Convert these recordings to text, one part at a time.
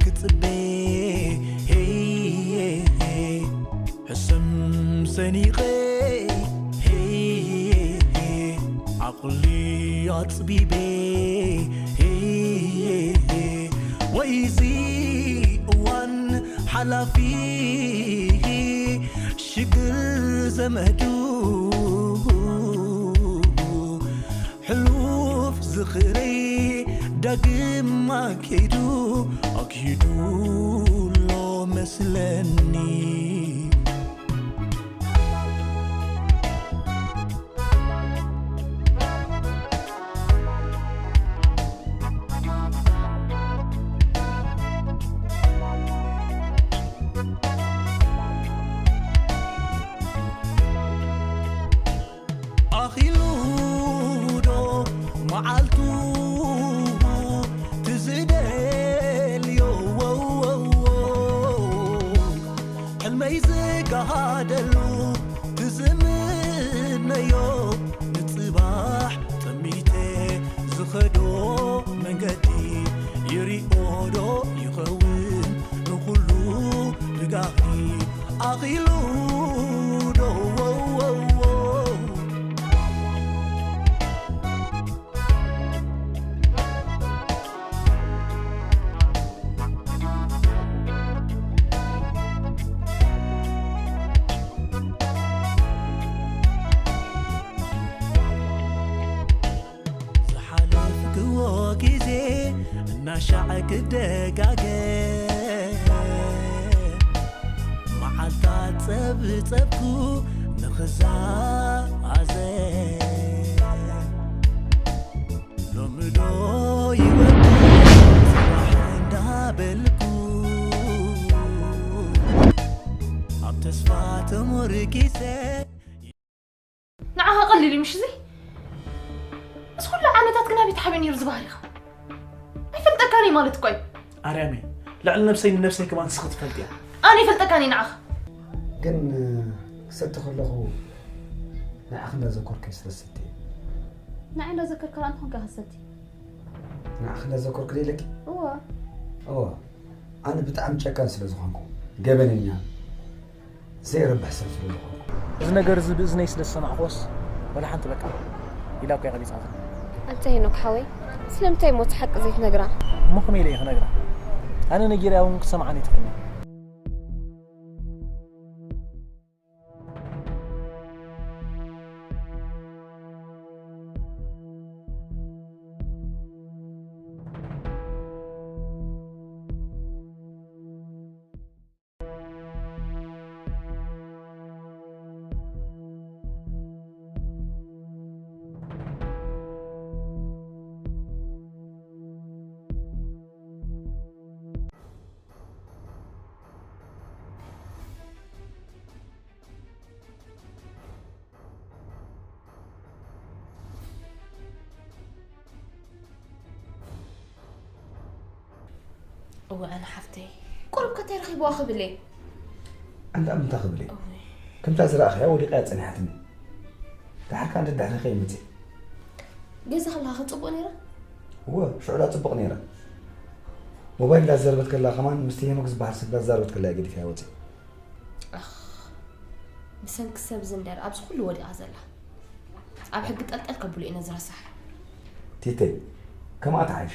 ክጽበ ሄይ ሕሰም ሰኒቐ ሄይ ዓቕሊ ኣጽቢበ ሄይ ወይዚ እዋን ሓላፊ ሽግር ዘመዱ ሕሉፍ ዝኽረይ ዳግም ኣኪዱ ኣኪዱ ኣሎ መስለኒ። ኣኺሉ ዶ መዓልቱ ትዝደልዮ ሕልመይ ዝጋሃደሉ ትዝምነዮ ንጽባሕ ጠሚተ ዝኸዶ መንገዲ ይሪኦ ዶ ይኸውን ንኹሉ ብጋህዲ ኣኺሉ ዶ ዝሓለፍክዎ ግዜ እናሻዕ ክደጋገም መዓልታት ጸብጸብኩ ንኽዛዘም ሎሚ ዶ ይወድእ ጽባሕ እንዳበልኩ ኣብ ተስፋ ተሞርኪሰ ንዓኻ ቀሊል እዩ ምሽ እዚ? እዚ ኩሉ ዓመታት ግን ኣበይ ተሓቢኡ ነይሩ እዚ ባህሪኻ? ኣይፈልጠካን እየ ማለት እኮ እዩ። ኣርያመይ፣ ልዕሊ ነብሰይ ንነብሰይ ከማን ንስኺ ትፈልጥያ። ኣነ ይፈልጠካን እየ ንዓኻ። ግን ክሰቲ ከለኹ ንዓኺ እንዳዘከርኩ እየ ዝሰቲ። ንዓይ እንዳዘከርካ ደኣ እንታይ ኮንካ ክትሰቲ? ንዓኺ እንዳዘከርኩ ዶ ኢለኪ? እወ። እወ። ኣነ ብጣዕሚ ጨካን ስለ ዝኾንኩ፣ ገበነኛ፣ ዘይረብሕ ሰብ ስለ ዝኾንኩ። እዚ ነገር እዚ ብእዝነይ ስለ ዝሰማዕክዎስ፣ ወላ ሓንቲ በቃ ኢላ እኮ እያ ቀቢጻትኒ። ኣንታ ሄኖክ ሓወይ፣ ስለምንታይ እሞ እቲ ሓቂ ዘይትነግራ? እሞ ከመይ ኢለ እየ ክነግራ? ኣነ ነጊረያ እውን ክትሰምዓኒ ኣይትኽእልን እያ። እወ ኣነ ሓፍተይ። ቁሩብ ከ እንታይ ረኺብዋ ክብል እየ? ኣንታ ምንታይ ክብል እየ? እወ። ከምታ ዝረኣኽያ ወዲቓ እያ ጸኒሓትኒ። ደሓር ከኣ እንድሕሪ ከይመጽእ። ገዛ ከለኻ ከ ጽቡቕ ነይራ? እወ፣ ሽዑ ደኣ ጽቡቕ ነይራ። ሞባይል እንዳዘረበት ከላ ከማን ምስቲ ሄኖክ ዝበሃል ሰብ እንዳዛረበት ከላ እየ ገዲፈያ ወጺአ። ኣኽ፣ ብሰንኪ ሰብ ዝንደር ኣብዚ ኩሉ ወዲቓ ዘላ። ኣብ ሕጊ ጠልጠል ከብሎ እየ ነዚ ረሳሕ። ቲተይ፣ ከምኣ ትሓይሽ።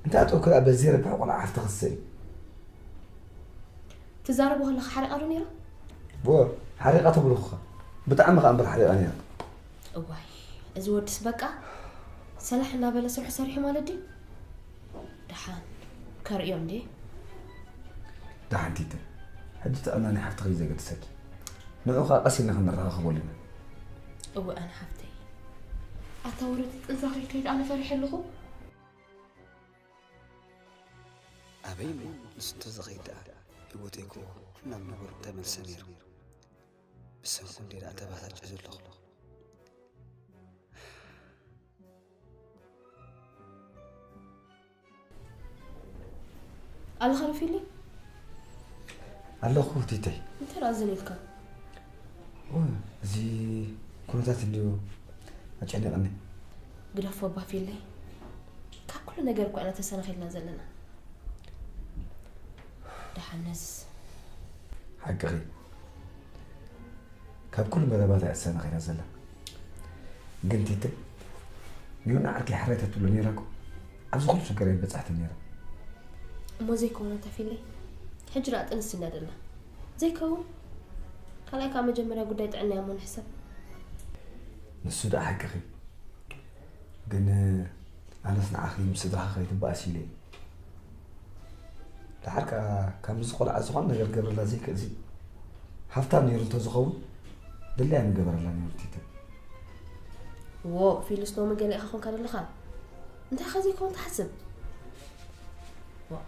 እንታይ ኣጥኦኪ ደኣ በዚ ረብሐ ቆልዓ ሓፍቲ ክትስእኒ? ትዛረቦ ከለኻ ሓሪቓ ዶ ነይራ? እወ፣ ሓሪቓ ተብልኹኻ። ብጣዕሚ ኸኣ እምበር ሓሪቓ ነይራ። እዋይ፣ እዚ ወድስ በቃ ሰላሕ እናበለ ስርሑ ሰሪሑ ማለት ድዩ? ደሓን ከርእዮም ድየ? ደሓን ቲተ፣ ሕጂ ጥዕና ናይ ሓፍትኺ እዩ ዘገድሰኪ። ንዑ ኸኣ ቀስ ኢልና ክንረኻኸበሉ ኢና። እወ ኣነ ሓፍተይ። ኣታ ወረቲ ጥንሳ ከይከይድ ኣነ ፈሪሐ ኣለኹ። ኣበይ እሞ ንሱ እንተዝኸይድ ደኣ ህይወተይ እኮ ናብ ንቡር ምተመልሰ ነይሩ። ብሰንኩ እንድየ ደኣ ተባሳጭ ዘለኹ። ኣለኻ ዶ ፊሊ? ኣለኹ ቲተይ። እንታይ ደኣ ዝን ኢልካ? ኦ፣ እዚ ኩነታት እንድዩ ኣጨኒቕኒ። ግደፎ እባ ፊሊ። ካብ ኩሉ ነገር እኮ ኢና ተሰናኺልና ዘለና። ኣነስ ሓቅኺ፣ ካብ ኩሉ መደባት እያ ዝሰነኺራ ዘላ። ግን ቲተ፣ ዮና ዓርከይ ሕራይ ተትብሎ ነይራ እኮ ኣብዚ ኩሉ ሽግር ኣይበጻሕትን ነይራ። እሞ ዘይከውን ኣታፊለይ ሕጂ ደኣ ጥንስ ኢልና ደልና ዘይከውን ካልኣይ ካብ መጀመርያ ጉዳይ ጥዕና እሞ ንሕሰብ። ንሱ ደኣ ሓቅኺ፣ ግን ኣነስ ንዓኺ ምስ ስድራኺ ከይትበኣሲ ኢለ እየ። ደሓር ከኣ ካብ ምስዚ ቆልዓ ዝኾነ ነገር ክገብረላ ዘይክእል ሲ ሃፍታም ነይሩ እንተዝኸውን ድላያ ምገበረላ ነይሩ ቲተ። ዎ ፊልስ ሎሚ ገለ ኢኻ ኮንካ ዘለኻ እንታይ ኸ ዘይከውን ትሓስብ። ዋ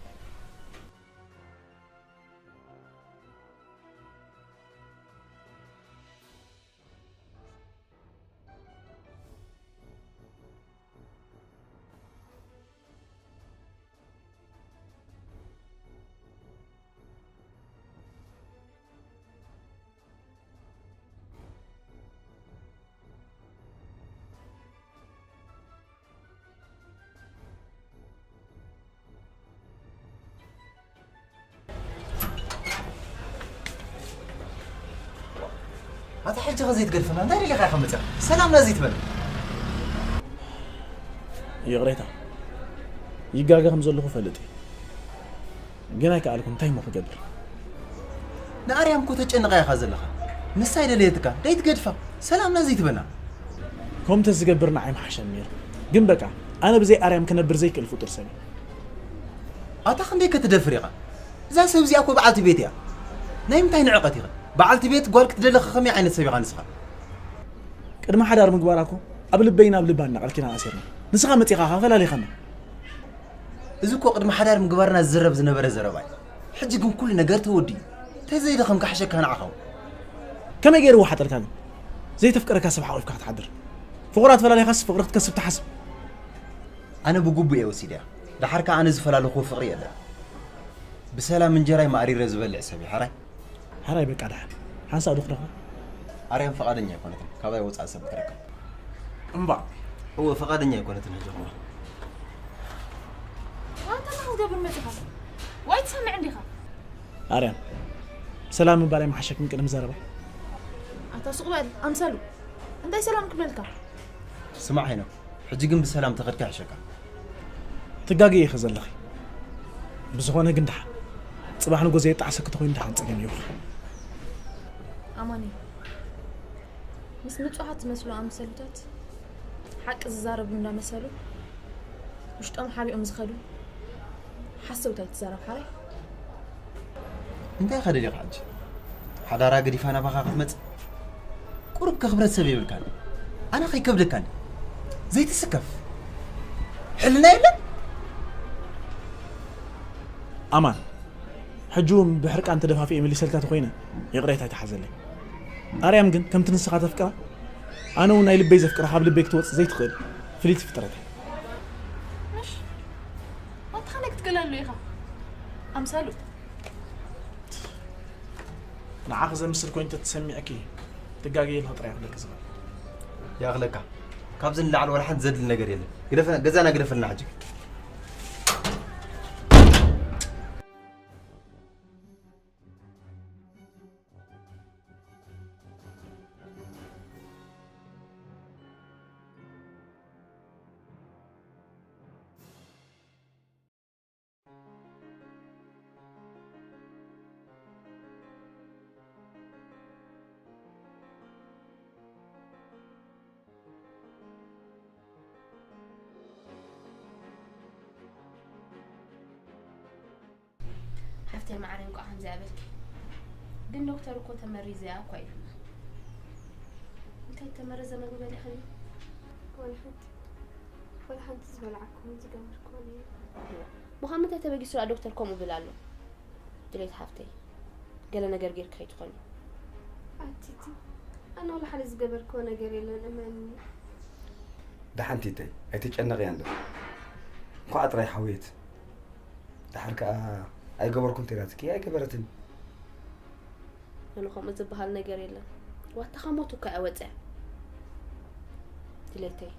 ኣታ ሕጂ ከ ዘይትገድፈና እንታይ ደሊኻ ኢኻ መጽኻ? ሰላምና ዘይትበል። ይቕሬታ ይጋገ ከም ዘለኹ ፈልጥ እየ። ግን ኣይከኣልኩን እንታይ እሞ ክገብር? ንኣርያም እኮ ተጨንቓ ኢኻ ዘለኻ። ንሳ ኣይደለየትካ ደይትገድፋ። ሰላምና ዘይትበላ። ከምተ ዝገብር ንዓይ ምሓሸኒ ነይሩ። ግን በቃ ኣነ ብዘይ ኣርያም ክነብር ዘይክእል ፍጡር ሰብ እየ። ኣታ ክንደይ ከትደፍር ኢኻ? እዛ ሰብ እዚኣ እኮ በዓልቲ ቤት እያ። ናይ ምንታይ ንዕቐት ኢኻ? በዓልቲ ቤት ጓል ክትደሊ ከ ከመይ ዓይነት ሰብ ኢኻ ንስኻ? ቅድሚ ሓዳር ምግባራ እኮ ኣብ ልበይ ናብ ልባ እናቐልኪና ኣሲርና ንስኻ መጺኻ ኸ ፈላሊኻና። እዚ እኮ ቅድሚ ሓዳር ምግባርና ዝዝረብ ዝነበረ ዘረባ እዩ። ሕጂ ግን ኩሉ ነገር ተወዲኡ። ተዘይደኸምካ ሕሸካ ንዓኻ እውን። ከመይ ገይሩ ይወሓጠልካ ግን? ዘይተፍቀረካ ሰብ ሓቒፍካ ክትሓድር? ፍቑራት ፈላሊኻስ ፍቕሪ ክትከስብ ትሓስብ? ኣነ ብግቡእ እየ ወሲደያ። ደሓር ከኣ ኣነ ዝፈላለኹዎ ፍቕሪ የለን። ብሰላም እንጀራይ ማእሪረ ዝበልዕ ሰብ እየ ሓራይ። ሓራይ በቃ ደሓን ሓንሳእ ዶ ክረኽባ? ኣርያም ፈቓደኛ ኣይኮነትን ካባይ ወጻኢ ሰብ ክትረክብ። እምባእ። እወ ፈቓደኛ ኣይኮነትን ሕጂ ክብላ። ዋንታ እንታይ ክትገብር መጺኻ? ዋይ ትሰምዕ እንዲኻ? ኣርያም ሰላም ምባል ኣይምሓሸክን ቅድሚ ዘረባ? ኣታ ሱቕ በል ኣምሰሉ። እንታይ ሰላም ክብለልካ? ስማዕ ሄኖክ፣ ሕጂ ግን ብሰላም ተኸድካ ይሕሸካ። ትጋገ ኢኺ ዘለኺ። ብዝኾነ ግን ደሓን ጽባሕ ንጎ ዘየጣዕሰኪ ተኾይኑ ደሓን ጸገም ይውኽ። ኣማኒ ምስ ንጹሃት ዝመስሉ ኣምሰሉታት ሓቂ ዝዛረቡ እንዳመሰሉ ውሽጦም ሓቢኦም ዝኸዱ ሓሰውቲ ኣይትዛረብ ሓራይ። እንታይ ኢኻ ደሊኻ ሕጂ? ሓዳራ ገዲፋ ናባኻ ክትመጽእ? ቁሩብ ከኽብረት ሰብ የብልካን። ኣነ ከይከብደካን ዘይትስከፍ ሕልና የለን። ኣማን ሕጂ እውን ብሕርቃን ተደፋፊኤ መሊሰልካ ተኾይነ ይቕሬታ ኣይትሓዘለይ። ኣርያም ግን ከምቲ ንስኻ ተፍቅራ ኣነ እውን ናይ ልበይ ዘፍቅራ ካብ ልበይ ክትወፅእ ዘይትኽእል ፍልይቲ ፍጥረት እያ። ምሽ ኣንታ ከመይ ክትክእለሉ ኢኻ ኣምሳሉ። ንዓኺ ዘምስል ኮይኑ ተተሰሚዕኪ ትጋገይ ኣለኺ ጥራይ ክብለኪ ዝኽእል። ይኣኽለካ። ካብዚ ንላዕሊ ዋላ ሓንቲ ዘድሊ ነገር የለን። ግደፈ ገዛና ግደፈልና ሕጂ። ሓፍተይ ማዕረ እንቋዕ ከምዚኣ በልኪ። ግን ዶክተር እኮ ተመሪዘያ እኳ ኢሉና። እንታይ ተመረዘ መግቢ በሊዕኺ ድዩ? ዋላ ሓንቲ ዋላ ሓንቲ ዝበላዕኩን ዝገበርኩን የለን። ምዃን ምንታይ ተበጊሱ ደኣ ዶክተር ከምኡ ብል ኣሎ? ድሌት ሓፍተይ ገለ ነገር ጌርኪ ከይትኾኒ። ኣቲቲ ኣነ ዋላ ሓደ ዝገበርክዎ ነገር የለን እመኒ። ደሓን ቲተይ ኣይትጨነቕያ እንዶ። እንኳዕ ጥራይ ሓወየት። ደሓር ከኣ ኣይገበርኩን ተይላትኪ ኣይገበረትን። ኣነ ከምኡ ዝበሃል ነገር የለን። ዋታ ካብ ሞት እኳ እያ ወፅያ። ድሌተይ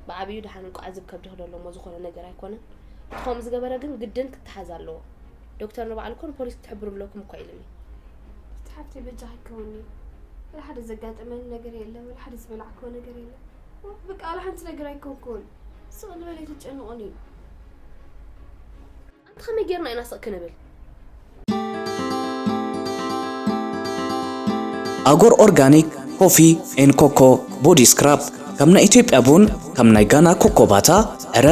ብዓብዩ ደሓን እንቋዕ ዝብ ከብዲ ክደሎ እሞ ዝኾነ ነገር ኣይኮነን። እቲ ከምኡ ዝገበረ ግን ግድን ክተሓዝ ኣለዎ። ዶክተር ንባዕልኩም ፖሊስ ክትሕብሩ ኣለኩም እኳ ኢሉኒ። ሓፍተይ በጃ ኣይከውኒ። ወላ ሓደ ዘጋጠመኒ ነገር የለ፣ ወላ ሓደ ዝበላዕክዎ ነገር የለ። በቃ ወላ ሓንቲ ነገር ኣይኮንኩን። ስቕ ዝበለ ኣይትጨንቑኒ። ኣንቲ ከመይ ጌርና ኢና ስቕ ክንብል? ኣጎር ኦርጋኒክ ኮፊ ኤን ኮኮ ቦዲ ስክራብ፣ ካብ ናይ ኢትዮጵያ ቡን፣ ካብ ናይ ጋና ኮኮባታ፣ ዕረ፣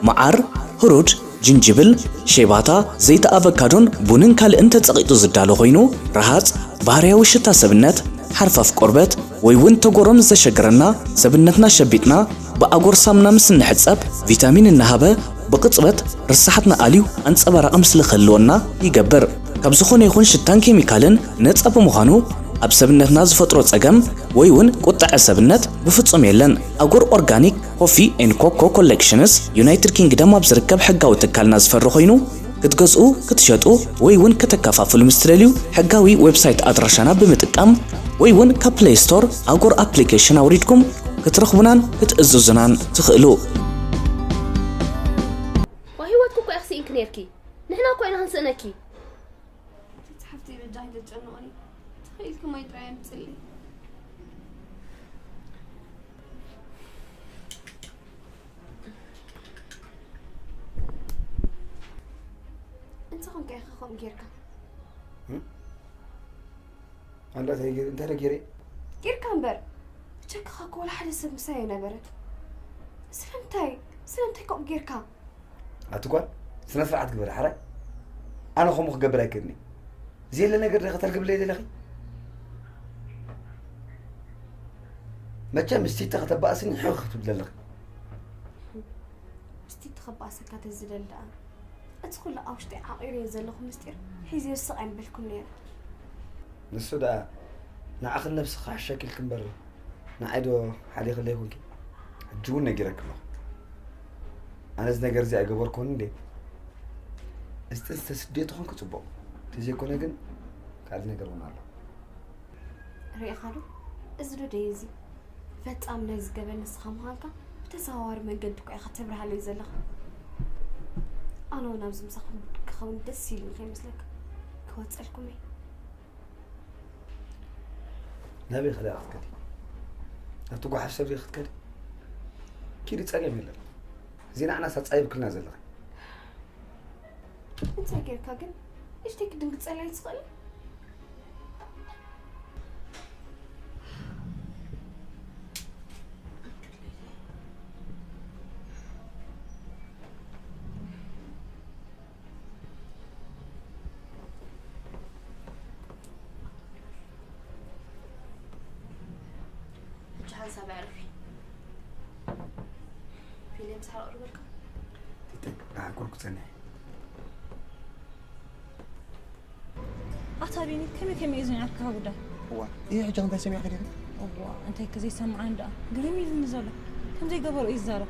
መዓር፣ ህሩድ፣ ጅንጅብል፣ ሼባታ፣ ዘይቲ ኣቨካዶን ቡንን ካልእን ተጸቒጡ ዝዳሎ ኮይኑ፣ ረሃጽ፣ ባህርያዊ ሽታ ሰብነት፣ ሓርፋፍ ቆርበት፣ ወይ እውን ተጎሮም ዘሸግረና፣ ሰብነትና ሸቢጥና፣ ብኣጎር ሳምና ምስ እንሕጸብ፣ ቪታሚን እናሃበ፣ ብቕጽበት ርሳሓትና ኣልዩ ኣንጸባራቒ ምስሊ ክህልወና ይገብር። ካብ ዝኾነ ይኹን ሽታን ኬሚካልን ነጻ ብምዃኑ፣ ኣብ ሰብነትና ዝፈጥሮ ጸገም ወይ እውን ቁጠዐ ሰብነት ብፍጹም የለን። ኣጎር ኦርጋኒክ ኮፊ ኤን ኮኮ ኮሌክሽንስ፣ ዩናይትድ ኪንግደም ኣብ ዝርከብ ሕጋዊ ትካልና ዝፈሪ ኮይኑ፣ ክትገዝኡ፣ ክትሸጡ ወይ እውን ከተከፋፍሉ ምስ ትደልዩ፣ ሕጋዊ ዌብሳይት ኣድራሻና ብምጥቃም ወይ እውን ካብ ፕሌይ ስቶር ኣጎር ኣፕሊኬሽን ኣውሪድኩም ክትረኽቡናን ክትእዝዙናን ትኽእሉ። ዋ ህይወትኪ እኮ ኢኺ ስኢንኪ ነይርኪ። ንሕና እኮ ኢና ክንስእነኪ። ሓፍተይ በጃ ኣይተጨንቑኒ። ተኽኢልኪ ማይ ጥራይ ኣምፅእለይ። እንታይ ኮንካ ኢኻ ከምኡ ጌርካ? ኣንዳ እንታይ ገይረ እንታይ ገይረ? ጌርካ እምበር ብቸክኻ እኮ ወላ ሓደ ሰብ ምሳይ ኣይነበረን። ስለምንታይ ስለምንታይ ከምኡ ጌርካ? ኣቲ ጓል ስነ ስርዓት ግበሪ ሓራይ። ኣነ ከምኡ ክገብር ኣይክእልን እየ። ዘየለ ነገር ዲኺ ከተልግብለይ ዘለኺ? መቸም ምስቲ ተኸተባእስኒ ሕኽ ክትብል ዘለኺ። ምስቲ ተኸባእሰካ ተዝደሊ ደኣ እቲ ኩሉ ኣብ ውሽጢ ዓቒረዮ ዘለኹ ምስጢር ሒዘዮ ስቕ ኣይምበልኩን ነይረ። ንሱ ደኣ ንዓኽን ነብስኺ ክሕሸኪ ኢልኪ እምበር ንዓይ ዶ ሓሊኽለይ ኮንኪ? ሕጂ እውን ነጊረኪ ኣለኹ። ኣነ እዚ ነገር እዚ ኣይገበርኩን እንዴ? እዚ ጥንሲ ተስድዮ ተኾንኪ ጽቡቕ። እንተዘይኮነ ግን ካልእ ነገር እውን ኣሎ። ርኢኻ ዶ? እዚ ዶ ደዩ እዚ? ፈጻሚ ናይዚ ገበን ንስኻ ምዃንካ ብተዘዋዋሪ መንገዲ እኮ ኢኻ ተብርሃለይ ዘለኻ። ኣነ እውን ኣብዚ ምሳኹም ክኸውን ደስ ኢሉኒ ከይመስለካ። ክወጸልኩም እየ። ናበይ ከ ደኣ ክትከዲ? ናብቲ ጓሓፍ ሰብ ድየ ክትከዲ? ኪዲ፣ ጸገም የለን። እዚ ንዓናስ ኣጻይብክልና ዘለኺ። እንታይ ጌርካ ግን? ንእሽተይ ክትድንግጸለይ ትኽእል? ሕጂ ሓንሳብ ኣዕርፊ። ፊልም ሳራ ቅርበልካ። ትጠቅ ብሓንኮር ክጸንሕ። ኣታ ቢኒ፣ ከመይ ከመይ እዩ ዝነዓርካ ጉዳይ? እዋ፣ ይህ ሕጂ እንታይ ሰሚዕካ ዲኺ? እዋ፣ እንታይ ከዘይሰምዓን ደኣ? ግርም ኢሉኒ ዘሎ። ከም ዘይገበሮ እዩ ዝዛረብ።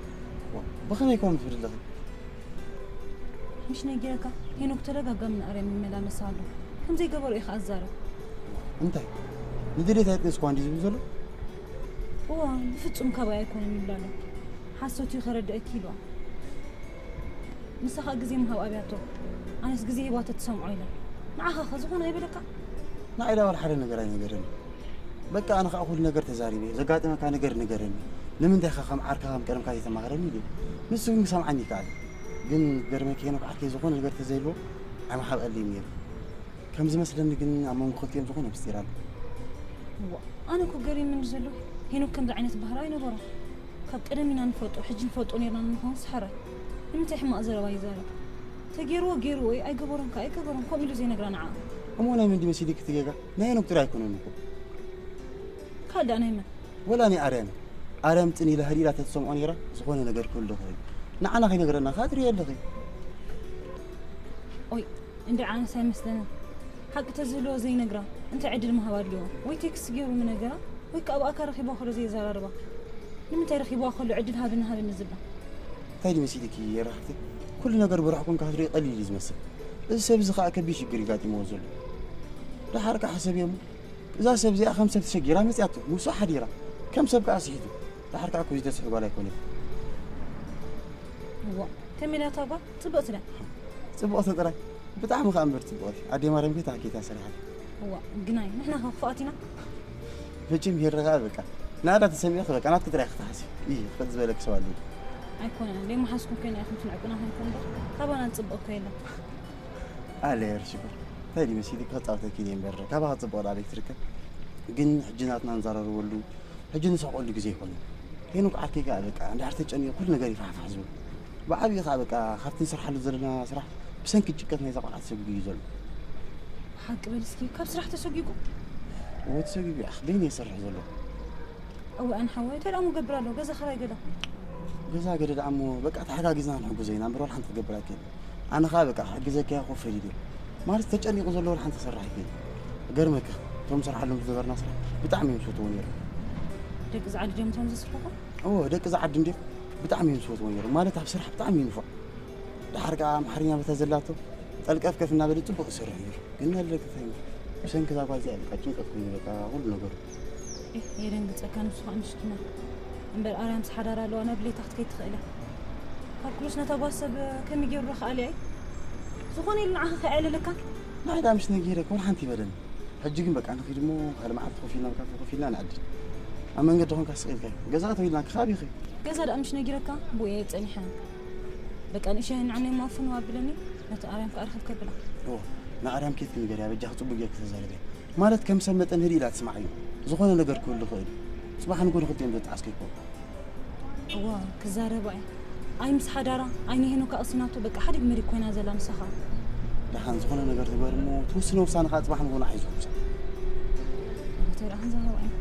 እዋ፣ ብኸመይ ከምኡ ትብሊ ኣለኺ? ምሽ ነጊረካ፣ ሄኖክ ተደጋጋሚ ንኣርያም ይመላለስ ኣሎ። ከም ዘይገበሮ እዩ ከኣ ዝዛረብ። እንታይ? ንድሌት ኣይጥንስኳ እንዲ ዝብል ዘሎ? እዋ፣ ብፍጹም ካባይ ኣይኮነን ይብል ኣሎ። ሓሶት እዩ ከረድአኪ ኢልዋ። ንሳ ኸኣ ግዜ ምሃብ ኣብያቶ። ኣነስ ግዜ ሂባቶ ትሰምዖ ኢለ። ንዓኻ ኸ ዝኾነ ኣይበለካ? ንዓይ ደኣ ዋላ ሓደ ነገር ኣይነገረኒ። በቃ ኣነ ኸኣ ኩሉ ነገር ተዛሪበ፣ ዘጋጠመካ ነገር ንገረኒ። ንምንታይ ኸ ከም ዓርካ ከም ቀደምካ ዘይተማኽረኒ ኢለ። ንሱ ግን ክሰምዓኒ ይከኣል። ግን ክገርመኪ ሄኖክ ዓርከይ ዝኾነ ነገር ተዘይብሎ ኣይምሓብኣለይን ነይሩ። ከም ዝመስለኒ ግን ኣብ መንጎ ክልቲኦም ዝኾነ ምስጢር ኣሎ። እዋ፣ ኣነ እኮ ገሪሙኒ ዘሎ ሄኖክ ከምዚ ዓይነት ባህሪ ኣይነበሮን። ካብ ቀደም ኢና ንፈልጦ፣ ሕጂ ንፈልጦ ነይርና ንምዃኑ ሰሓራይ። ንምንታይ ሕማቕ ዘረባ ይዛረብ? ተገይርዎ ገይርዎ እዩ፣ ኣይገበሮን ከኣ ኣይገበሮን፣ ከምኡ ኢሉ ዘይነግራ ንዓ። እሞ ናይ መን ድዩ መሲልኪ እቲ ጌጋ? ናይ ሄኖክ ጥራይ ኣይኮነን እኮ። ካልእ ደኣ ናይ መን? ወላ ናይ ኣርያም። ኣርያም ጽን ኢላ ህድእ ኢላ ተትሰምዖ ነይራ፣ ዝኾነ ነገር ክህሉ ዶ ይኽእል? ንዓና ከይነግረና ከኣ ትርእዮ ኣለኺ። ኦይ፣ እንድዒ ኣነስ ኣይመስለንን። ሓቂ ተዝህልዎ ዘይነግራ፣ እንታይ ዕድል ምሃብ ኣድልይዎ? ወይ ቴክስት ገይሩ ምነገራ፣ ወይ ከኣ ብኣካል ረኺብዋ ከሎ ዘየዘራርባ። ንምንታይ ረኺብዋ ከሎ ዕድል ሃብኒ ሃብኒ ዝብላ? እንታይ ድዩ መሲልኪ የራኽቲ? ኩሉ ነገር ብሩሕ ኮንካ ክትሪኦ ቀሊል እዩ ዝመስል። እዚ ሰብ እዚ ከኣ ከቢድ ሽግር እዩ ጋጢምዎ ዘሎ። ደሓር ከኣ ሕሰብዮ እሞ፣ እዛ ሰብ እዚኣ ከም ሰብ ተሸጊራ መጺኣቶ፣ ንሱ ሓዲራ፣ ከም ሰብ ከኣ ስሒቱ። ደሓር ከኣ እኮ ዝተስሒ ጓል ኣይኮነትን። እዋ፣ ከመይ ኢላ እታ ጓል? ጽብቕቲ ድያ? ጽብቕቲ ጥራይ። ብጣዕሚ ከኣ እምበር ጽቡቕ። ኣዴ ማርያም ከይታ ከይታ ሰሪሓ። እዋ፣ ግናይ፣ ንሕና ከ ክፉኣት ኢና? መቸም ሄረ ከኣ በቃ። ናዳ ተሰሚዕኺ በቃ ናትኪ ጥራይ ክትሓስቢ። እይ፣ ክፈጥ ዝበለኪ ሰብ ኣሎ። ኣይኮነን፣ ደይ መሓዝኩም ኮይና ኢኹም ትንዕቁና ኮይንኩም እምበር፣ ካባና ዝጽበቕ እኮ የለን። ኣለ የር ሽኮር። እንታይ ድዩ መሲልኪ ክጻወተኪ እየ እምበር፣ ካባኻ ጽቡቕ ዳኣ ትርከብ። ግን ሕጂ ናትና ንዛረበሉ፣ ሕጂ ንስሕቐሉ ግዜ ኣይኮነን። ሄኖክ ዓርከይ ከኣ በቃ እንድሕር ተጨኒቑ ኩሉ ነገር ይፋሕፋሕ ዝብል። ብዓብዪ ከኣ በቃ ካብቲ ንሰርሓሉ ዘለና ስራሕ ብሰንኪ ጭንቀት ናይዛ ቆልዓ ተሰጒጉ እዩ ዘሎ። ሓቂ በል እስኪ፣ ካብ ስራሕ ተሰጒጉ? እወ ተሰጒጉ፣ ኣኽ በይነይ ይሰርሕ ዘሎ። እወ ኣነ ሓወይ፣ እንታይ ደኣ እሞ ገብር ኣሎ? ገዛ ኸራይ ገለ። ገዛ ገለ ደኣ እሞ በቃ ተሓጋጊዝና ንሕግዞ ኢና እምበር ዋላ ሓንቲ ክገብር ኣይክእልን። ኣነ ኸኣ በቃ ክሕግዘኪ እየ ኮፍ ኢለ ማለት ተጨኒቑ ዘሎ ሓንቲ ክሰርሕ ኣይክእል። ገርመካ እቶም ንሰርሓሎም ዝነበርና ስራሕ ብጣዕሚ እዮም ዝፈትዎ ነይሮም። ደቂ ዝዓዲ ድዮም እቶም ዘስርሕኹም? እዎ ደቂ ዝዓዲ እንድዮም ብጣዕሚ እዮም ዝፈትዎ ነይሮም። ማለት ኣብ ስራሕ ብጣዕሚ እዩ ንፉዕ። ደሓር ከኣ ኣምሓርኛ በታ ዘላቶ ጠልቀፍቀፍ እናበለ ጽቡቕ ይሰርሕ ነይሩ። ግን ኣለካ እንታይ ብሰንኪ እዛ ጓል እዚኣ በቃ ጭንቀት ኮይኑ በቃ ኩሉ ነገሩ። ኤህ የደንግጸካ ንሱ ኸኣ ንእሽትና እምበር ኣርያ ምስ ሓዳር ኣለዋ ናብ ድሌታ ክትከይድ ትኽእል እያ። ካልኩለስ ነታ ጓል ሰብ ከመይ ገይሩ ዶ ክኣልያ እዩ? ዝኾነ ኢሉ ንዓኻ ከየዕልለካ። ንዓይ ደኣ ምስ ነጊረ ኮን ሓንቲ ይበለኒ። ሕጂ ግን በቃ ንኺድ እሞ ካልእ መዓልቲ ኮፍ ኢልና ኣብ ካፌ ኮፍ ኢልና ንዕድል። ኣብ መንገዲ ኾንካ ስቕ ኢልካ ገዛ ተው ኢልና ክኻብ ኢኺ። ገዛ ደኣ ምሽ ነጊረካ ብኡ እየ ጸኒሐ። በቃ ንእሸ ንዓነይ ማፍን ኣቢለኒ ነቲ ኣርያም ከኣ ርኽብ ከብላ። እዎ ንኣርያም ኬድኪ ንገርያ በጃኺ ጽቡቕ ጌርኪ ተዛረብያ። ማለት ከም ሰብ መጠን ህድእ ኢላ ትስማዕ እዩ። ዝኾነ ነገር ክህሉ ይኽእል እዩ። ጽባሕ ንግሆ ንኽልቲኦም ዘጣዓስከ ይኮን። እዋ ክዛረባ እያ። ኣይ ምስ ሓዳራ ኣይ ንሄኖካ ቀሲናቶ በቃ ሓደ መሪ ኮይና ዘላ ንሳኻ። ደሓን ዝኾነ ነገር ትግበር እሞ ትውስነ ውሳነ ከዓ ጽባሕ ንግሆ ንዓይ ዝውሰን። እንታይ ደኣ ክንዛረባ ኢና?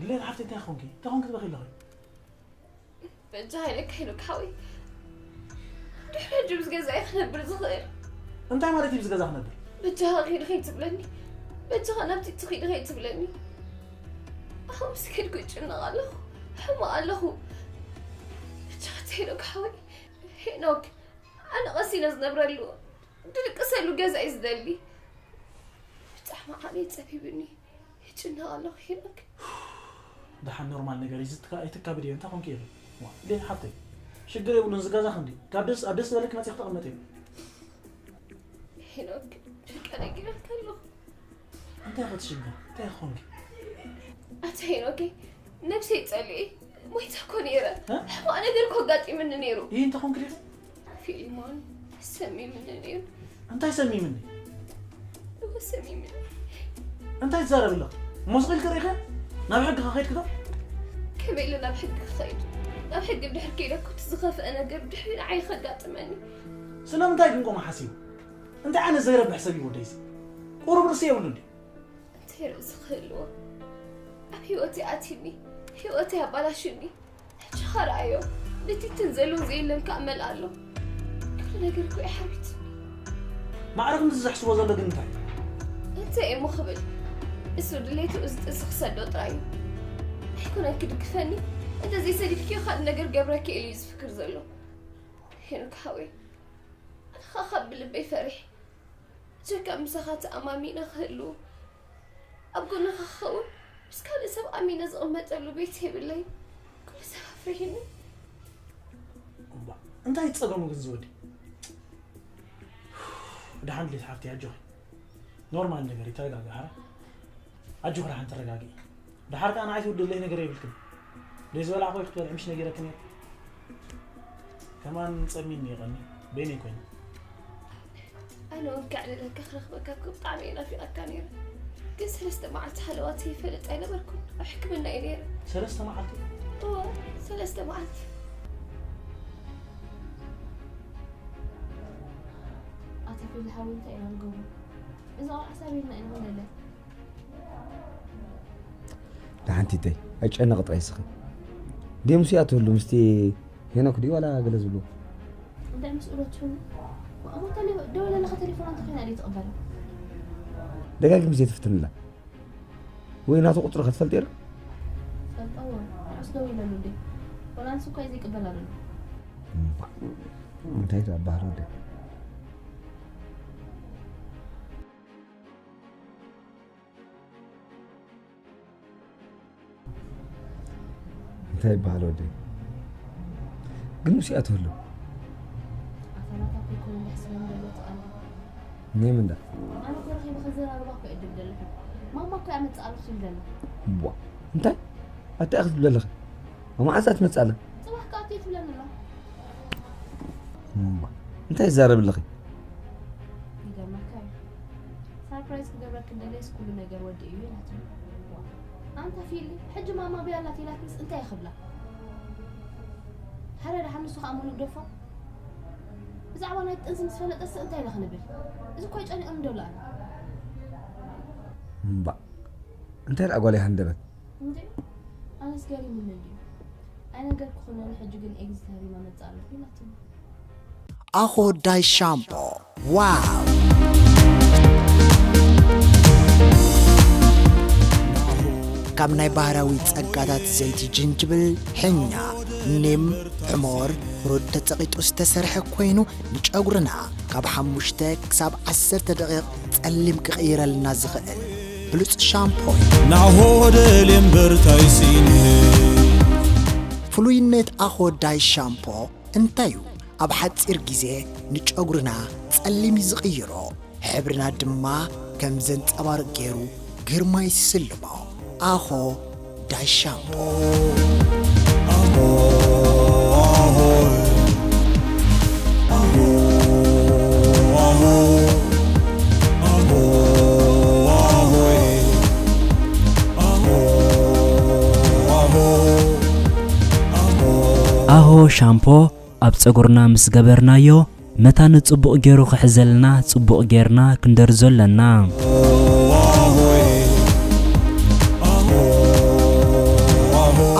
ሌላ ሓፍቲ እንታይ ኾንኪ? እንታይ ኾንኪ ትበኺ ኣለኺ? በጃኻ ኢለካ ሄኖክ ሓወይ። ድሕሪ ሕጂ ምስ ገዛይ ክነብር ዝኽእል። እንታይ ማለት እዩ ምስ ገዛ ክነብር? በጃኻ ኪድ ከይትብለኒ። በጃኻ ናብቲ ትኺድ ከይትብለኒ። ኣሁን ምስ ከድኩ እጭነቕ ኣለኹ። ሕማቕ ኣለኹ። በጃኻ ሄኖክ ሓወይ። ሄኖክ፣ ኣነ ቀስ ኢለ ዝነብረሉ፣ ድልቅሰሉ ገዛ እዩ ዝደሊ። ብጣዕሚ ዓብየ ጸቢብኒ። ይጭነቕ ኣለኹ ሄኖክ። ደሓን ኖርማል ነገር እዩ ዝትካ-፣ ኣይትካብድ እየ። እንታይ ኾንኪ ኢኺ? ዋ፣ እንዴት ሓፍተይ? ሽግር የብሉን፣ ዝገዛ ክንዲ። ካብ ደስ፣ ኣብ ደስ ዝበለኪ መፂኺ ተቐመጢ። ሄኖክ፣ በቃ ነጊረካ ኣለኹ። እንታይ ኢኺ ትሽግር? እንታይ ኾንኪ? ኣታ ሄኖከይ፣ ነብሰይ ጸሊኤ ሞይተ እኮ ነይረ። እ? ሕማቕ ነገር እኮ ኣጋጢሙኒ ነይሩ። ይህ እንታይ ኾንኪ ዲኺ? ፊሊሞን ሰሚምኒ ነይሩ። እንታይ ሰሚምኒ? እወ ሰሚምኒ። እንታይ ትዛረቢ ኣለኺ? ሞስቕ ኢልኪ ርኢኺ? ናብ ሕጊ ከ ከይድኪ ዶ? ከመይ ኢለ ናብ ሕጊ ክኸይድ? ናብ ሕጊ እንድሕር ከይደ እኮ እቲ ዝኸፍአ ነገር ድሕሪ ንዓይ ከጋጥመኒ። ስለምንታይ ግን ከምኡ ሓሲቡ? እንታይ ዓይነት ዘይረብሕ ሰብ እዩ ወደይሲ? ቁሩብ ርእሲ የብሉን ድዩ? እንታይ ርእሲ ክህልዎ? ኣብ ህይወተይ ኣትዩኒ፣ ህይወተይ ኣባላሹኒ። ሕጂ ኸ ረኣዮ፣ ነቲ እንትን ዘሎ ዘየለን ከኣ መልኣ ኣሎ። ነገር እኮ እዩ ሓቢት። ማዕረ ክንዲ ዝሕስቦ ዘሎ ግን እንታይ? እንታይ እሞ ክብል? እሱ ድሌቱ እዚ ጥንሲ ክሰዶ ጥራይ እዩ። ኣይኮነን ክድግፈኒ፣ እንተዘይሰዲድክዮ ካልእ ነገር ገብረኪ ኢሉ እዩ ዝፍክር ዘሎ። ሄኖክ ሓወይ፣ ኣነ ኸኣ ካብ ብልበይ ፈሪሕ። ጀካ ምሳኻ ተኣማሚነ ክህሉ፣ ኣብ ጎንኻ ክኸውን፣ ምስ ካልእ ሰብ ኣሚነ ዝቕመጠሉ ቤት የብለይ። ኩሉ ሰብ ኣፍሪሕኒ። እባ እንታይ ጸገሙ ግን ዝወዲ? ደሓን ድሌት ሓፍቲ ኣጆኺ። ኖርማል ነገር እዩ፣ ተረጋግኢ ሓራ። ኣጆኺ ደሓን ተረጋግኢ። ደሓር ከኣ ንዓይ ትውድለይ ነገር የብልክን። ደይ ዝበላዕኮ ክትበልዒ ምሽ ነጊረክን እየ። ከማን ጸሚኒ ይቐኒ በይነይ ኮይነ። ኣነ እውን ከዕልለካ ክረኽበካ እኮ ብጣዕሚ እየ ናፊቐካ ነይረ። ግን ሰለስተ መዓልቲ ሃለዋት ይፈልጥ ኣይነበርኩን። ኣብ ሕክምና እየ ነይረ። ሰለስተ መዓልቲ? እወ፣ ሰለስተ መዓልቲ። ኣታ ፊል ሓወይ እንታይ ኢና ንገብሮ? እዚ ቆልዓ ሳብ ኢልና ኢና ክንደለ። ደሓንቲ ተይ ኣይጨነቕ ጥራይ ስኺ። ደምሱ እያ ትህሉ ምስቲ ሄኖክ ድዩ ዋላ ገለ ዝብሉ? እንታይ ምስ እሎት ትህሉ? እሞ ተሌ- ደወለለኻ ቴሌፎና እንተኾይና ድዩ ትቕበላ? ደጋጊም ዘይትፍትንላ ወይ ናቱ ቁፅሪ ከትፈልጥ ር ፈልጠዎ ንዑስ ደው ኢለሉ እንዴ? ወላ ንሱ እኳ እዩ ዘይቅበላ ዘሎ። እንታይ ትባህር ወደ እንታይ ይበሃል ወደ ግን ምስኣ ትህሉ ኣታ ናታ እኮ ይኮነ እንዳሕስበን ዘሎ ትቐልድ። ናይ ምንዳ ኣነ እኮ ረኺበ ከዘራርባ እኮ እየ ድብል ዘለኹ። ማማ እኮ እያ መፅእ ኣለኹ ትብል ዘላ። ቧ እንታይ ኣታ ክትብል ዘለኺ መዓዛ ትመፅእ ኣላ ፅባሕ ከኣ እትዩ ትብለኒ ኣላ። እንታይ ይዛረብ ኣለኺ ይገርመካ እዩ። ሳርፕራይዝ ክገብረክ እንደለይስ ኩሉ ነገር ወዲ እዩ ኢላትኒ። ኣንታ ፊሊ ሕጂ ማማ ብያላት ኢላትንስ እንታይ ይኽብላ? ሕረ ደሓን ንሱ ከዓ ሙሉእ ደፎ ብዛዕባ ናይ ጥንሲ ምስ ፈለጠስ እንታይ ኢና ክንብል? እዚ እኮ ይጨኒቕኒ ደሎ ኣነ። እምባ እንታይ ደኣ ጓል ይሃንደበት እንዴ ኣነስ ገሪሙኒ እንድዩ። ኣይነገርኩኽን ሕጂ ግን ኤግዚት ሃቢማ መፅእ ኣለኹ ኢላትኒ። ኣኾ ዳይ ሻምፖ ዋው! ካብ ናይ ባህርያዊ ጸጋታት ዘይቲ ጅንጅብል፣ ሕኛ፣ ኒም፣ ሕሞር፣ ሩድ ተጸቒጡ ዝተሰርሐ ኮይኑ ንጨጉርና ካብ ሓሙሽተ ክሳብ ዓሰርተ ደቂቕ ጸሊም ክቕይረልና ዝኽእል ብሉጽ ሻምፖ እዩ። ናሆ ደልየ እምበር ታይ ስኢነ። ፍሉይነት ኣኾ ዳይ ሻምፖ እንታይ እዩ? ኣብ ሓጺር ግዜ ንጨጉርና ጸሊም እዩ ዝቕይሮ፣ ሕብርና ድማ ከም ዘንጸባርቕ ገይሩ ግርማ ይስልሞ። ኣኾ ዳይ ሻምፖ። ኣሆ ሻምፖ ኣብ ጸጉርና ምስ ገበርናዮ መታን ጽቡቕ ገይሩ ክሕዘልና ጽቡቕ ገይርና ክንደርዞ ኣለና።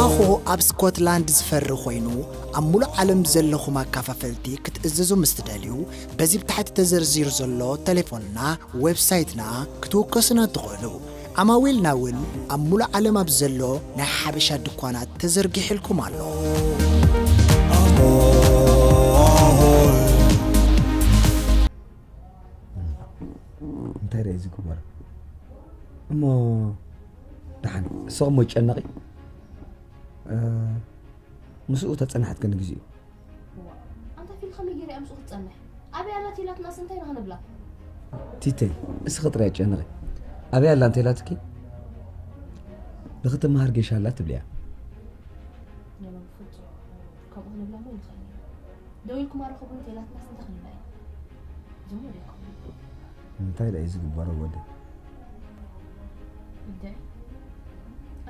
ኣኾ ኣብ ስኮትላንድ ዝፈሪ ኮይኑ ኣብ ሙሉእ ዓለም ዘለኹም ኣካፋፈልቲ ክትእዝዙ ምስ ትደልዩ በዚ ብታሕቲ ተዘርዚሩ ዘሎ ተሌፎንና ዌብሳይትና ክትውከሱና ትኽእሉ። ዓማዊልና እውን ኣብ ሙሉእ ዓለም ኣብ ዘሎ ናይ ሓበሻ ድኳናት ተዘርጊሕልኩም ኣሎ። እንታይ ደ ዝግበር እሞ ደሓን እሶም ሞ ይጨነቂ ምስኡ ተፀናሕት ግን ግዜኡ ኣንታ ፊል ከመይ ገይረ እያ ምስኡ ክትፀንሕ ኣበይ ኣላት ኢላትናስ እንታይ ንክንብላ ቲተይ እስኺ ጥራይ ጨነቂ ኣበይ ኣላ እንተ ኢላትኪ ንክትመሃር ጌሻ ኣላ ትብልያ የለን ፍፁም ከምኡ ክንብላ ሞ ንኽእል ኢና ደው ኢልኩም ኣረኸቡ እንተኢላትና ስንታ ክንብላ ኢና ዝሞ ደይኮኑ እንታይ ደኣ እዩ ዝግበሮ ወደ እንደ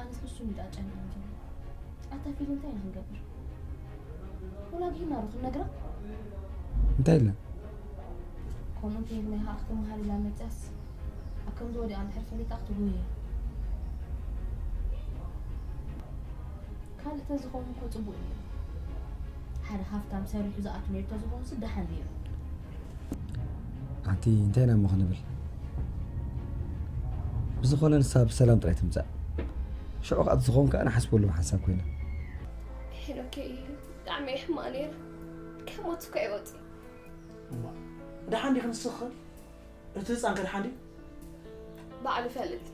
ኣነስ ንሱ ንዳ ጨኒቕኒ ዘሎ ኣታ ፊል እንታይ ኢና ክንገብር ወላዲና ዶ ክንነግራ እንታይ ኢልና ከምኡ እንተይልና ኢኻ ክትመሃር ኢላ መፅያስ ኣብ ከምዚ ወዲኣ እንድሕር ፈሊጣ ክትጉየ ካልእ ተዝኸውን እኮ ፅቡቅ ነይሩ ሓደ ሃፍታም ሰሪሑ ዝኣቱ ነይሩ ተዝኸውን ስ ደሓን ነይሩ ኣንቲ እንታይ ኢና እሞ ክንብል? ብዝኾነ ንሳ ብሰላም ጥራይ ትምጻእ። ሽዑ ከኣ ዝኸውን ከኣ ንሓስበሉ ሓንሳብ ኮይና። ሄኖከይ፣ ብጣዕሚ እየ ሕማቕ ነይረ። ካብ ሞት እኳ ይወጽእ። እማ፣ ደሓን ዲኺ ንስኺ? እቲ ህፃን ከ ደሓን ድዩ? ባዕሉ ይፈልጥ።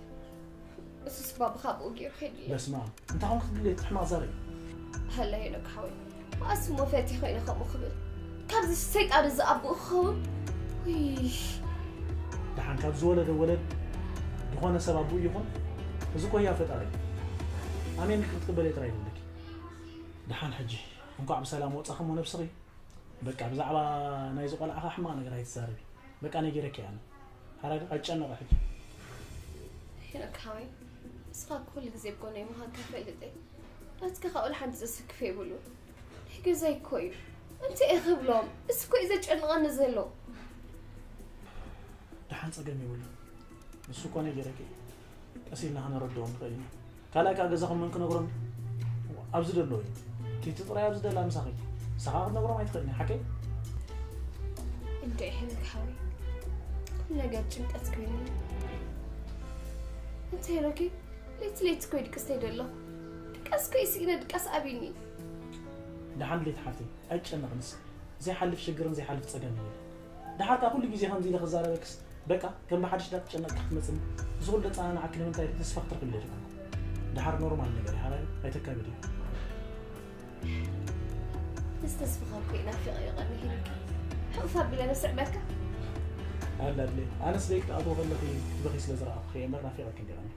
እሱስ ባብኻ ብኡ ገይሩ ከይድለ። በስመ ኣብ። እንታይ ኾንክ ክትብል እየ? ሕማቕ ዘርኢ። ሃላ ሄኖክ ሓወይ፣ መኣስ እሞ ፈትየ ኮይነ ከምኡ ክብል? ካብዚ ሰይጣን እዚ ኣቦኡ ክኸውን? ውይ። ደሓን ካብ ዝወለደ ወለድ ዝኾነ ሰብ ኣቦኡ ይኹን? እዚ እኮ ህያው ፈጣሪ እዩ። ኣሜን ኢልኪ ክትቅበልዮ ጥራይ ይብለኪ። ደሓን ሕጂ እንኳዕ ብሰላም ወፃኺ እሞ ነብስኺ። በቃ ብዛዕባ ናይዚ ቆልዓ ኸዓ ሕማቕ ነገር ኣይትዛረቢ። በቃ ነጊረኪ እየ ኣነ። ሓራይ ዶ? ኣይትጨነቒ ሕጂ። ሄኖክ ሓወይ፣ ንስኻ እኮ ኩሉ ግዜ ኣብ ጎነይ ምዃንካ እፈልጥ እየ። ናትካ ከኣ ወላ ሓንቲ ዘሰክፍ የብሉን። ናይ ገዛይ እኮ እዩ። እንታይ እየ ክብሎም? እዚ እኮ እዩ ዘጨንቐኒ ዘሎ። ደሓን ጸገም የብሉን። ንሱ እኮ ነጊረኪ እየ። ቀስ ኢልና ከነረድኦም ንኽእል ኢና። ካልኣይ ከኣ ገዛኹም መን ክነግሮም? ኣብዚ ዘሎ እዩ። ቲቲ ጥራይ ኣብዚ ደላ ምሳኺ። ንስኻ ክትነግሮም ኣይትኽእልን እያ፣ ሓቀይ? እንድዒ ሄኖክ ሓወይ፣ ኩሉ ነገር ጭንቀት ኮይኑኒ። እንታይ ኢሎኪ? ለይቲ ለይቲ እኮ ይድቅስ ተይደ ኣለኹ። ድቃስ እኮ እዩ ስኢነ፣ ድቃስ ኣብዩኒ። ደሓን ድሌት ሓፍተይ፣ ኣይትጨነቒ ንስኺ። ዘይሓልፍ ሽግርን ዘይሓልፍ ጸገምን የለን። ደሓር ከኣ ኩሉ ግዜ ከምዚ ኢለ ክዛረበክስ በቃ ከም ብሓድሽ እንዳተጨነቕኪ ክትመጽኒ፣ እዚ ኩሉ ዘጸናንዓኪ ንምንታይ ኢልኪ ተስፋ ክትረኽብሉ ኢልኪ? ደሓር ኖርማል ነገር እዩ ሓራይ፣ ኣይተካብዲ። ምስ ተስፋኻ እኮ እዩ ናፊቐ ይቐኒ ሄኖክ። ሕቑፍ ኣቢለ ነስዕበካ። ኣላ ድሌት፣ ኣነስ ደቂ ክትኣትዎ ከለኺ ክትበኺ ስለ ዝረኣኹኺ እየ እምበር ናፊቐኪ እንዲቐኒ።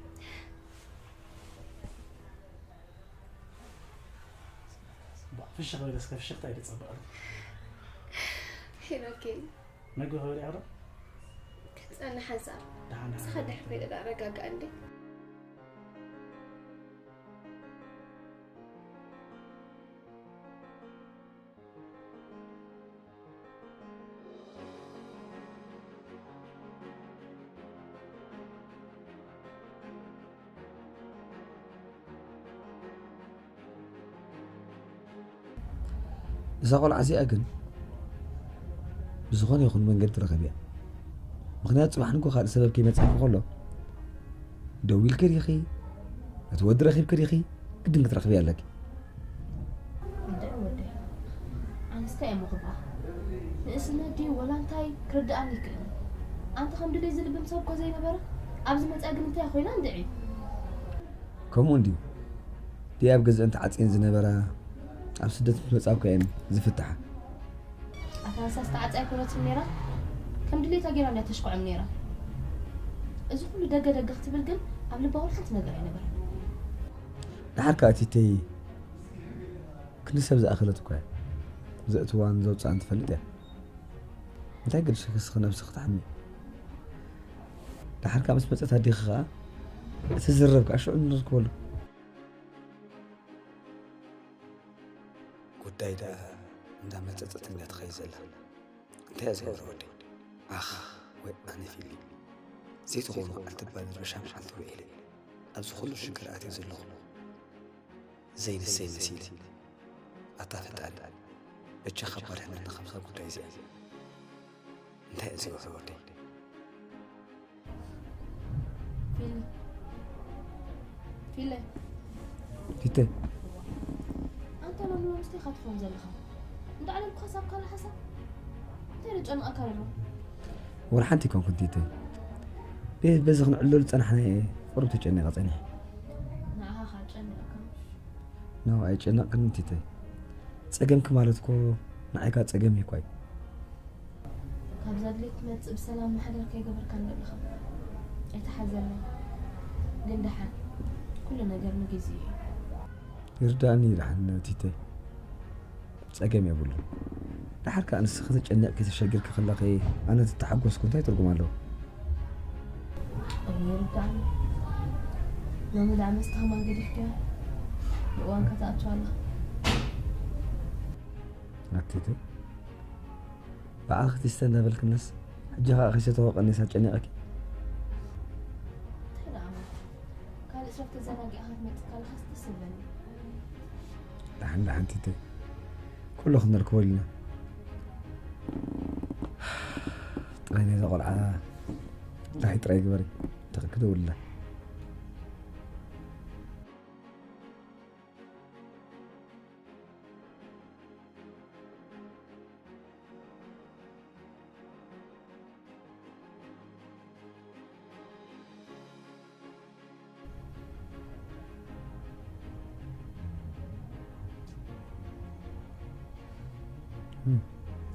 ባእ፣ ፍሽኽ በሊ እስከ፣ ፍሽኽታ እዩ ዘጸብቐሉ። ሄኖኬ። መግቢ ክበልዕ ዶ? ክትጸንሕ ሓንሳብ። ደሓን፣ ደሓን። ንስኻ ድሕር ኮይነ ዳ ረጋጋእ እንዴ? እዛ ቆልዓ እዚኣ ግን ብዝኾነ ይኹን መንገዲ ርኸብያ። ምኽንያቱ ጽባሕ ንግሆ ካልእ ሰበብ ከይመጽኣኪ ከሎ፣ ደው ኢልኪ ዲኺ፣ ነቲ ወዲ ረኺብኪ ዲኺ፣ ግድን ክትረኽብያ ኣለኪ። እንድዒ ወደይ፣ ኣነስ እንታይ እየ እሞ ክብላ? ንእስነት ድዩ ወላ እንታይ ክርድኣኒ ይክእል። ኣንቲ ከም ድሌት ዝልብም ሰብ እኮ ዘይነበረ፣ ኣብዚ መጽኣ ግን እንታይ ኮይና እንድዒ? ከምኡ እንድዩ። ድየ ኣብ ገዝአን ተዓጽየን ዝነበራ፣ ኣብ ስደት ምስ መጻ እኮ እየን ዝፍትሓ። ኣታ ንሳስ ተዓጽያ ኣይኮነትን ነይራ፣ ከም ድሌታ ጌራ እንድያ ተሽኩዖም ነይራ። እዚ ኩሉ ደገ ደገ ክትብል ግን ኣብ ልባ እውን ሓንቲ ነገር ኣይነበረን። ደሓር ከኣ ቲተይ ክንዲ ሰብ ዝኣኸለት እኮ እያ። ዘእትዋን ዘውጽኣን ትፈልጥ እያ። እንታይ ገድሽኪ እስኺ ነብስኺ ተሓምዪ። ደሓር ከኣ ምስ መጸት ኣዴኺ ከኣ እቲ ዝርርብ ከኣ ሽዑ ንረክበሉ። ጉዳይ ደኣ እንዳመጸጸት እንድያ ትኸይድ ዘላ። እንታይ እያ ዝገብሮ ወደይ? ኣኽ ወይ ኣነ ፊሊ። ዘይትኾኑ ኣልትባል ረብሻ መዓልቲ ውዒለ ኣብዚ ኩሉ ሽግር ኣትየ ዘለኹ። ዘይንሰይ መሲለ። ኣታ ፈጣሪ፣ በጃኻ ባርሕነና ካብዛ ጉዳይ እዚኣ። እንታይ እየ ዝገብሮ ወደይ? ፊሊ። ፊለ። ቲተ። ኣንታ ሎሚ ሎሚ እንታይ ኢኻ ትኸውን ዘለኻ? እንዳዕለልኩኻስ ኣብ ካልእ ሓሳብ? እንታይ ደጨንቐካ ዘሎ? ወላ ሓንቲ ኣይኮንኩን ቲተ። ቤት በዚ ክንዕለሉ ዝጸናሕና እየ ቁሩብ ተጨኒቐ ጸኒሐ። ንዓኻ ከኣ ጨኒቐካ? ኖ፣ ኣይጨነቕክን ቲተ። ጸገምኪ ማለት እኮ ንዓይ ከኣ ጸገም እዩ እኮ እዩ። ካብዛ ድሌት ትመጽእ ብሰላም ማሕደር ከይገበርካ ኣለኻ። ኣይትሓዘለይ። ግን ደሓን ኩሉ ነገር ንግዜኡ እዩ። ይርዳእኒ ደሓን ቲተ። ጸገም የብሉን። ደሓር ከኣ ንስኺ ተጨኒቕኪ ተሸጊርኪ ከለኺ ኣነ ተተሓጎስኩ እንታይ ትርጉም ኣለዎ? እኔ ይርዳእኒ። ሎሚ ደኣ መስተ ከማን ገዲፍክዮ። ብእዋንካ ትኣቱ ኣለኻ። ኣቲተ። ብዓልኺ ትስተ እንዳበልክነስ፣ ሕጂ ኸኣ ኺሰተወ ቀኒሳ ጨኒቐኪ። እንታይ ደኣ ማለት? ካልእ ሰብ ተዘናጊዕኻ ክትመጽእ ከለኻስ ደስ ይብለኒ። ደሓን ደሓን ቲተ። ኩሉ ክንረክቦ ኢልና። ኣይ ነዛ ቆልዓ ጥራይ ጥራይ ግበሪ። ተኽክደውላ።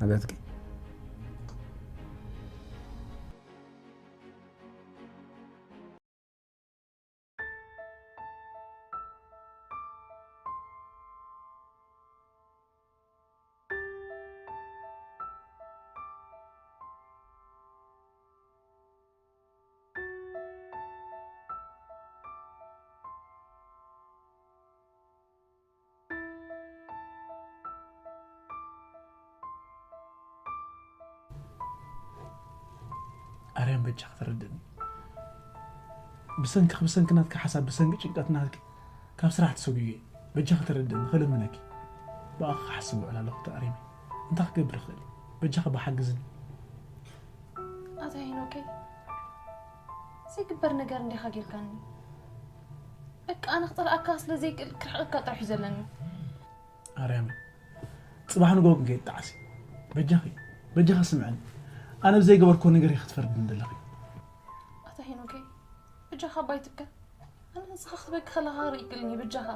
ኣጋትኪ። ኣርያም በጃ ክትረድእኒ፣ ብሰንኪ ብሰንኪ ናትካ ሓሳብ፣ ብሰንኪ ጭንቀት ናትኪ ካብ ስራሕ ተሰጉየ። በጃ ክትረድእኒ ክልምነኪ። ብኣኻ ክሓስብ ውዕል ኣለኹ ተኣሪመ። እንታይ ክገብር ይኽእል? በጃ ክበሓግዝኒ። ኣታ ሄኖከይ፣ ዘይግበር ነገር እንዲኻ ጌርካኒ። በቃ ኣነ ክጸልኣካ ስለ ዘይክእል ክርሕቐካ ጥራሕ እዩ ዘለኒ። ኣርያም፣ ጽባሕ ንጎ ግን ከይትጣዓሲ። በጃኺ፣ በጃኺ ስምዕኒ። ኣነ ብዘይገበርኮ ነገር ክትፈርድኒ ዘለኺ። ኣታ ሄኖከይ፣ በጃኻ ኣባይ ትብከ። ኣነ ንስኻ ክትበኪ ከለኻ ርኢክልኒ በጃኻ።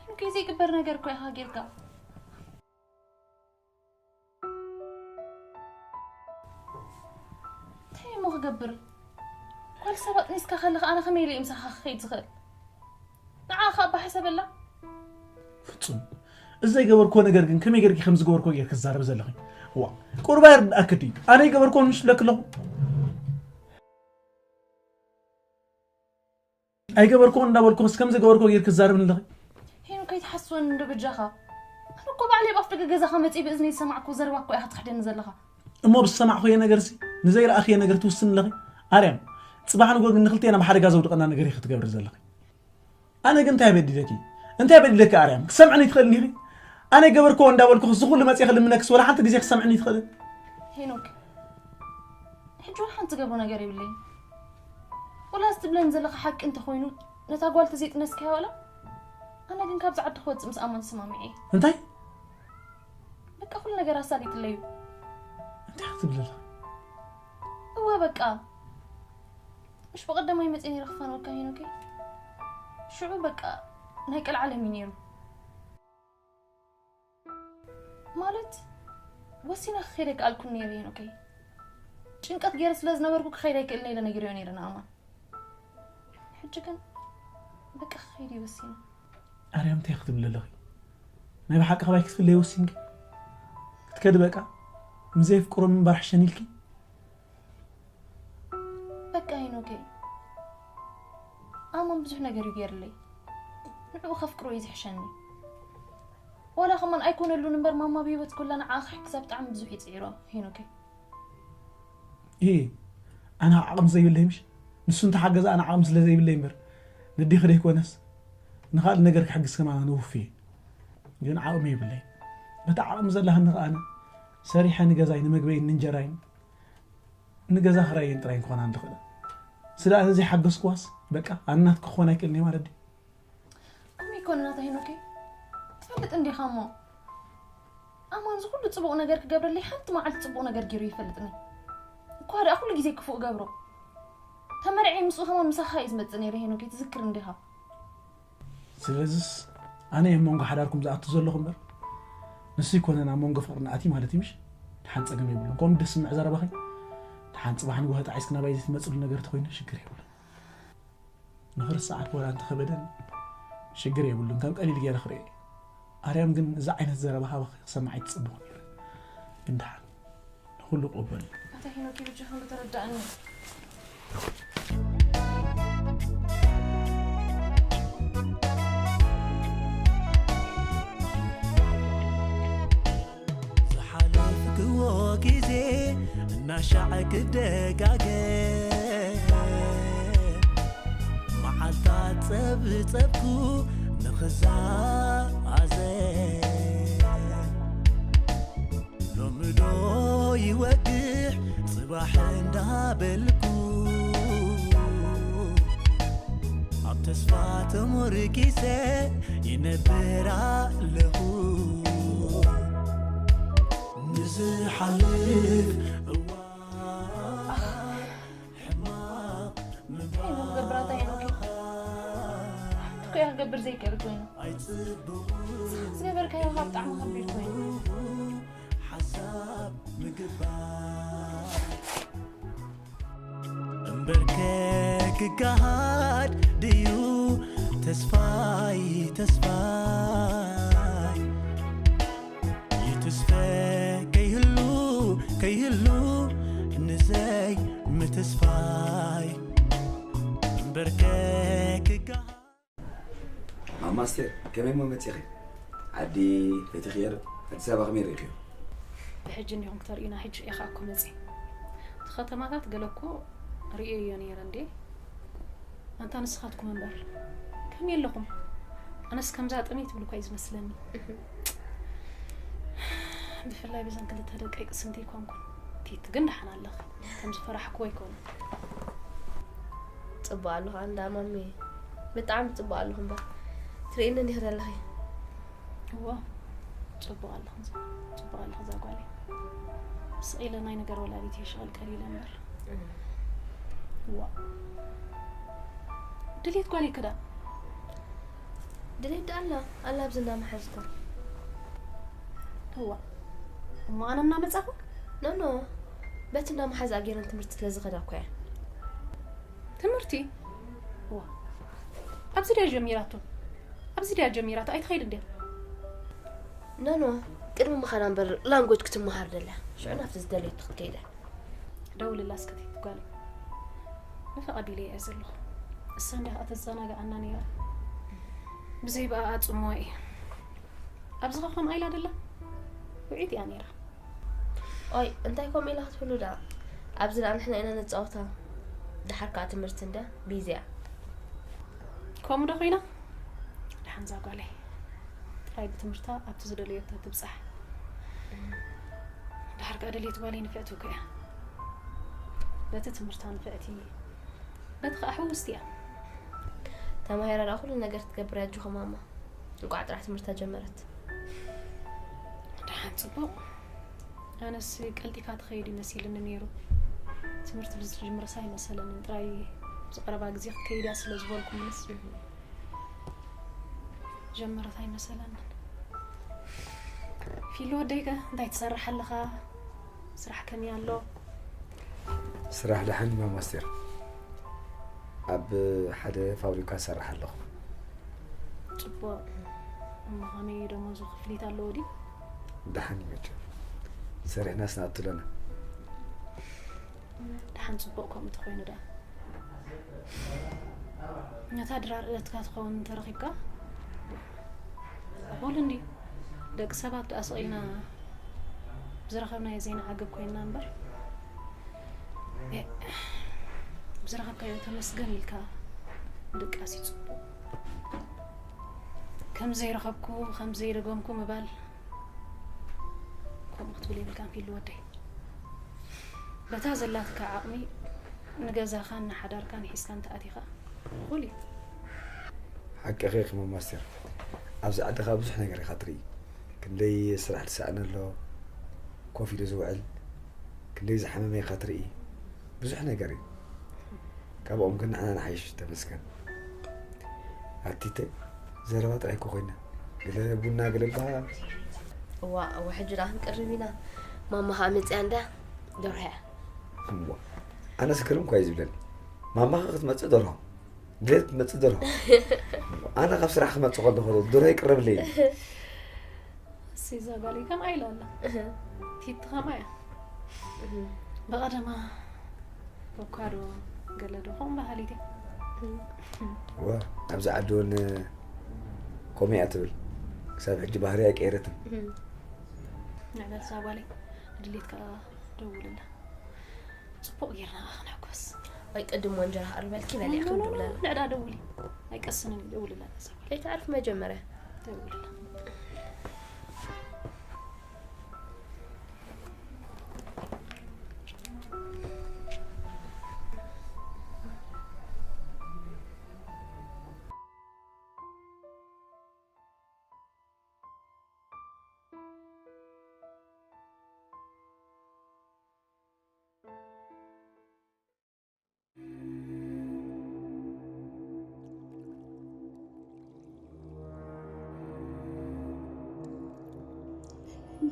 ሄኖከይ፣ ዘይግበር ነገር እኮ ኢኻ ጌርካ። እንታይ እሞ ክገብር? ጓል ሰባት ኒስካ ከለኻ ኣነ ከመይ ኢለ ምሳኻ ክኸይድ ዝኽእል? ንዓኻ እባ ሕሰበላ። ፍጹም። እዚ ዘይገበርክዎ ነገር ግን ከመይ ገርኪ ከም ዝገበርክዎ ጌርኪ ትዛረቢ ዘለኺ? ዋ፣ ቁርባ ይርድኣኪ ድዩ? ኣነ ይገበርክዎ ምሽ ትብለኪ ኣለኹ? ኣይገበርክዎ እንዳበልኩ ምስ ከም ዝገበርክዎ ጌርኪ ትዛረብኒ ኣለኺ? ሄኖክ ከይትሓስወኒ እንዶ በጃኻ። ኣነ እኮ ባዕለይ ኣብ ኣፍ ደገ ገዛኻ መጺእ ብእዝነይ ዝሰማዕኩዎ ዘረባ እኮ ኢኻ ትኽሕደኒ ዘለኻ። እሞ ብዝሰማዕኽዮ ነገርሲ ንዘይረኣኽዮ ነገር ትውስኒ ኣለኺ? ኣርያም፣ ጽባሕ ንጎ ግን ንኽልቴና ኣብ ሓደጋ ዘውድቐና ነገር ኢኺ ትገብሪ ዘለኺ። ኣነ ግን እንታይ በዲለኪ? እንታይ በዲለኪ ኣርያም? ክትሰምዕኒ ትኽእልኒ ኢኺ? ኣነ ገበርክዎ እንዳበልኩ እዚ ኩሉ መጺኤ ክልምነክስ ወላ ሓንቲ ግዜ ክትሰምዕኒ ትኽእልን? ሄኖክ፣ ሕጂ ወላ ሓንቲ ዝገብሮ ነገር የብለይን። ወላ እዚ ትብለኒ ዘለኻ ሓቂ እንተኾይኑ ነታ ጓል ተዘይጥነስካያ ወላ ኣነ ግን ካብዚ ዓዲ ክወጽእ ምስ ኣማን ተሰማሚዐ እየ። እንታይ? በቃ ኩሉ ነገር ኣሳሊጥለይ እዩ። እንታይ ክትብል ኣለኻ? እወ በቃ። ምሽ ብቐደማይ መጺኤ ነይረ ክፋነወካ ሄኖከይ። ሽዑ በቃ ናይ ቀልዓለም እዩ ነይሩ። ማለት ወሲነ ክኸይድ ኣይከኣልኩን ነይረ ሄኖከይ። ጭንቀት ገይረ ስለ ዝነበርኩ ክኸይድ ኣይክእልን ኢለ ነጊረዮ ነይረ ንኣማን። ሕጂ ግን በቃ ክኸይድ እየ ወሲነ። ኣርያም እንታይ ክትብሊ ኣለኺ? ናይ ብሓቂ ካባይ ክትፍለይ ወሲንኪ? ክትከዲ በቃ? ምስ ዘየፍቅሮ ምንባር ሕሸኒ ኢልኪ? በቃ ሄኖከይ፣ ኣማን ብዙሕ ነገር እዩ ገይርለይ። ንዕኡ ከፍቅሮ እዩ ዝሕሸኒ። ዋላ ከማን ኣይኮነሉን እምበር ማማ ብህይወት ኮላ ንዓኣ ክሕግዛ ብጣዕሚ ብዙሕ እዩ ጽዒሩ ሄኖከይ። እየ፣ ኣነ ዓቕሚ ዘይብለይ ምሽ? ንሱ እንተሓገዘ ኣነ ዓቕሚ ስለ ዘይብለይ እምበር ነዲኺ ደይኮነስ ንኻልእ ነገር ክሕግዝ ከማን ኣነ ውፉይ እየ። ግን ዓቕሚ የብለይ። በቲ ዓቕሚ ዘለሃኒ ከኣ ኣነ ሰሪሐ ንገዛይ፣ ንመግበይን ንእንጀራይን ንገዛ ክራየን ጥራይ ክኾና እንድኽእል። ስለ ኣነ ዘይሓገዝክዋስ በቃ ኣነ ናትኪ ክኾን ኣይክእልን እየ ማለት ድዩ? ከምኡ ኣይኮነን ኣታ ሄኖከይ። ትፈልጥ እንዲኻ እሞ ኣማን እዚ ኩሉ ጽቡቕ ነገር ክገብረለይ ሓንቲ መዓልቲ ጽቡቕ ነገር ገይሩ ይፈልጥኒ። እኳ ደኣ ኩሉ ግዜ ክፉእ ገብሮ። ተመርዕየ ምስኡ ከማን ምሳኻ እዩ ዝመጽእ ነይረ ሄኖከይ፣ ትዝክር እንዲኻ? ስለዚስ ኣነ እየ ኣብ መንጎ ሓዳርኩም ዝኣቱ ዘለኹ እምበር ንሱ ኣይኮነን ኣብ መንጎ ፍቕርና ኣትዩ ማለት እዩ ምሽ? ደሓን ጸገም የብሉን። ከምኡ ደስ ዝስምዕ ዘረባኺ? ደሓን ጽባሕ ንግሆ ተዓይስኪ ናባይ ዘይትመጽሉ ነገር ተኾይኑ ሽግር የብሉን። ንኽርስዓኪ ወላ እንተኸበደኒ ሽግር የብሉን፣ ከም ቀሊል ገይረ ክርእዮ እየ። ኣርያም ግን እዚ ዓይነት ዘረባ ካባኺ ክሰምዕ ኣይትጽበኹ ነይረ። ግን ደሓን ንኹሉ ቅበል። ኣታ ሄኖክ በጃኻ እንዶ ተረዳእኒ። ዝሓለፍክዎ ግዜ እናሻዕ ክደጋገም መዓልታት ጸብጸብኩ ንኽዛዘም ሎሚ ዶ ይወግሕ ራሕ እንዳበልኩ ኣብ ተስፋ ተሞርኪሰ ይነብር ኣለኹ። ንዝሓልፍ እዋን ሕማቕ ምባል እንታይ ነው ክገብር? ኣታ ሄኖክ እኮ እያ ክገብር ዘይክእል ኮይኑ ኣይጽብቑን። ዝገበርካዮ ካብ ብጣዕሚ ከቢድ ኮይኑ ሓሳብ ምግባር እምበርከ ክገሃድ ድዩ ተስፋይ ተስፋይ ይትስፈ ከይህሉ ከይህሉ ንዘይ ምትስፋይ እምበርከ ክገሃድ ማማ ኣስቴር፣ ከመይ እሞ መጺኺ? ዓዲ ፈቲኽዮ ዶ? ኣዲስ ኣበባ ከመይ ርኢኽዮ? ብሕጂ እንዲኹም ክተርእዩና፣ ሕጂ ሪኤኻ እኮ መጺኤ። እቲ ከተማታት ገለ እኮ ርእየዮ ነይረ እንዴ። ኣንታ ንስኻትኩም እምበር፣ ከመይ ኣለኹም? ኣነስ ከምዛ ጥሜት ትብሉ እኳ እዩ ዝመስለኒ። ብፍላይ በዘን ክልተ ደቀይ ቅስንተይ ኮንኩ። ቲቲ ግን ደሓን ኣለኺ። ከም ዝፈራሕክዎ ኣይኮነን። ጽቡቕ ኣለኹ ኣንዳ ማሚ። ብጣዕሚ ጽቡቕ ኣለኹ እምበር። ትርእይኒ እንዲኺ ዘለኺ። እዎ፣ ጽቡቕ ኣለኹ፣ ጽቡቕ ኣለኹ እዛ ጓለይ። ስቕ ኢለ ናይ ነገር ወላዲት እየ ሽቕል ቀሊለ እምበር። እዋ። ድሌት ጓለይ ክዳ? ድሌት ደኣ ኣላ፣ ኣላ ኣብዚ እንዳመሓዝኩ። እዋ። እሞ ኣነ እናመጻኹ? ኖ፣ ኖ። በቲ እንዳመሓዝኣ ገይረን ትምህርቲ ስለ ዝኸዳ እኮ እያ። ትምህርቲ? እዋ። ኣብዚ ድያ ጀሚራቶ? ኣብዚ ድያ ጀሚራቶ? ኣይትኸይድ እንድያ? ኖ፣ ኖ። ቅድሚ ምኻዳ እምበር ላንጎጅ ክትመሃር ደልያ። ሽዑ ናብቲ ዝደለየቶ ክትከይድ እያ። ደውልላ እስከ ቲቲ ጓለይ። ንፍቓድ ኢለ እየ ዘለኹ። እሳ እንድያ ከኣ ተዘናግዓና ነይራ። ብዘይ ብኣኣ ጽምዋ እየ። ኣብዚ ኸ ከምኣ ኢላ ደላ? ውዒት እያ ነይራ። ኦይ፣ እንታይ ከምኡ ኢላ ክትብሉ ደኣ? ኣብዚ ደኣ ንሕና ኢና ንጻወታ። ደሓር ከኣ ትምህርቲ እንድያ፣ ቢዚ እያ። ከምኡ ዶ ኮይና? ደሓን እዛ ጓለይ። ጥራይ ብትምህርታ ኣብቲ ዝደለየቶ ትብጻሕ። ደሓር ከኣ ደልየት ጓለይ ንፍዕቲ እኮ እያ። በቲ ትምህርታ ንፍዕቲ፣ በቲ ከኣ ሕውስቲ እያ። ተማሂራ ደኣ ኩሉ ነገር ክትገብር እያ ኣጆኺ ማማ። እንቋዕ ጥራሕ ትምህርታ ጀመረት። ደሓን ጽቡቕ። ኣነስ ቀልጢፋ ትኸይድ እዩ መሲልኒ ነይሩ። ትምህርቲ ብዝትጅምርስ ኣይመሰለንን። ጥራይ ኣብዚ ቀረባ ግዜ ክትከይድ እያ ስለ ዝበልኩምንስ ጀመረት ኣይመሰለንን። ፊሎ ወደይ ከ እንታይ ትሰርሕ ኣለኻ? ስራሕ ከመይ ኣሎ? ስራሕ ደሓን እዩ ማማ ኣስቴር። ኣብ ሓደ ፋብሪካ እሰርሕ ኣለኹ። ጽቡቕ። እሞ ከመይ እዩ ደሞዙ? ክፍሊት ኣለዎ ድዩ? ደሓን እዩ መቸም። ሰሪሕናስ ንኣቱ ኣለና። ደሓን ጽቡቕ ከምኡ እንተኾይኑ ደኣ። ነታ ድራር እለትካ ትኸውን እንተረኺብካ፣ ዕቑል እንድዩ። ደቂ ሰባት ደኣ ስቕ ኢልና ብዝረኸብናዮ ዘይንዓግብ ኮይንና እምበር፣ እ፣ ብዝረኸብካዮ ተመስገን ኢልካ ምድቃስ እዩ ጽቡቕ። ከም ዘይረኸብኩ፣ ከም ዘይደገምኩ ምባል፣ ከምኡ ክትብል የብልካን ፊሉ ወደይ። በታ ዘላትካ ዓቕሚ ንገዛኻን ንሓዳርካን ሒዝካ እንተኣቲኻ፣ እኹል እዩ። ሓቅኺ ኢኺ ማማ ኣስቴር። ኣብዚ ዓድኻ ብዙሕ ነገር ኢኻ ትርኢ። ክንደይ ስራሕ ዝሰኣነ ኣሎ፣ ኮፍ ኢሉ ዝውዕል፣ ክንደይ ዝሓመመ ኢኻ ትርኢ። ብዙሕ ነገር እዩ። ካብኦም ግን ንሕና ንሓይሽ፣ ተመስገን። ኣቲተ ዘረባ ጥራይ እኮ ኮይና። ገለ ቡና፣ ገለ ልባ። እዋ፣ እዋ፣ ሕጂ ደኣ ክንቅርብ ኢና። ማማ ኸኣ መጺኣ እንዳ ደርሆ እያ። እዋ፣ ኣነስ ግርም እኳ እዩ ዝብለኒ። ማማ ኸ ክትመጽእ ደርሆ? ድሌት ክትመጽእ ደርሆ? ኣነ ካብ ስራሕ ክመጽእ ከለኹ ደርሆ ይቅረብለይ። እሰይ፣ እዛ ጓለይ ከምኣ ኢላ ኣላ። እህ። ቲቲ ከምኣ እያ። እህ። ብቐደማ ኣቮካዶ ገለ ዶ ከምኡ በሃሊት እያ። እህ። እዋ፣ ኣብዚ ዓዲ እውን ከምኡ እያ ትብል። ክሳብ ሕጂ ባህርያ ኣይቀየረትን። እህ። ንዕበት እዛ ጓለይ፣ ድሌት ከኣ ደውልላ። ጽቡቕ ጌርና ከኣ ክንሕጎስ። ወይ ቅድም ወንጀራ ኣቕርበልኪ በል እያ ኖ፣ ኖ፣ ኖ፣ ክንድውለላ። ንዕዳ ደውሊ። ኣይቀስንን እዩ፣ ደውልላ ነዛ ጓል። ከይትዓርፍ መጀመርያ። ደውልላ።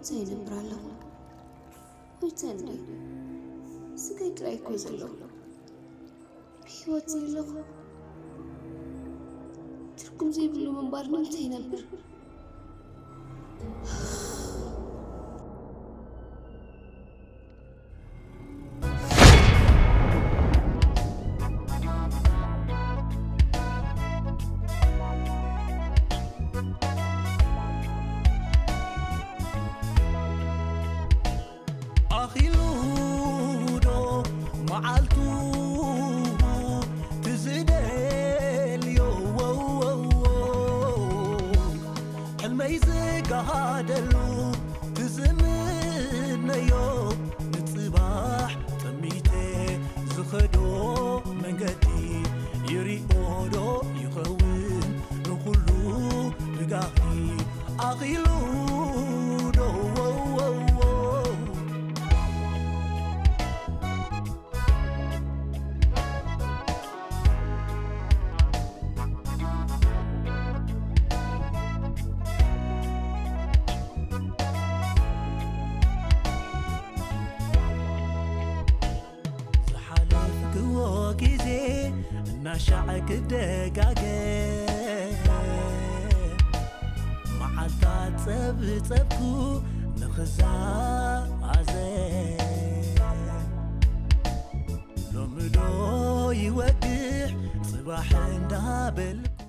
እንታይ ይነብር ኣለኹ? ወይ ተንዲ? ስጋይ ጥራይ እኮ እዩ ዘለኹ። ብህይወት ዘለኹ ትርጉም ዘይብሉ ምንባር ንምንታይ ይነብር? ኣኺሉ ዶ መዓልቱ ትዝደልዮ ሕልመይ ዝጋሃደሉ ትዝምነዮ ንጽባሕ ጠሚተ ዝኸዶ መንገዲ ይሪኦ ዶ ይኸውን ንኹሉ ብጋኺ ኣኺሉ ዶ ዝሓለፍክዎ ግዜ እናሻዕ ክደጋገ መዓልታት ጸብጸብኩ ንኽዛዘ ሎምዶ ይወግሕ ጽባሕ እንዳበልኩ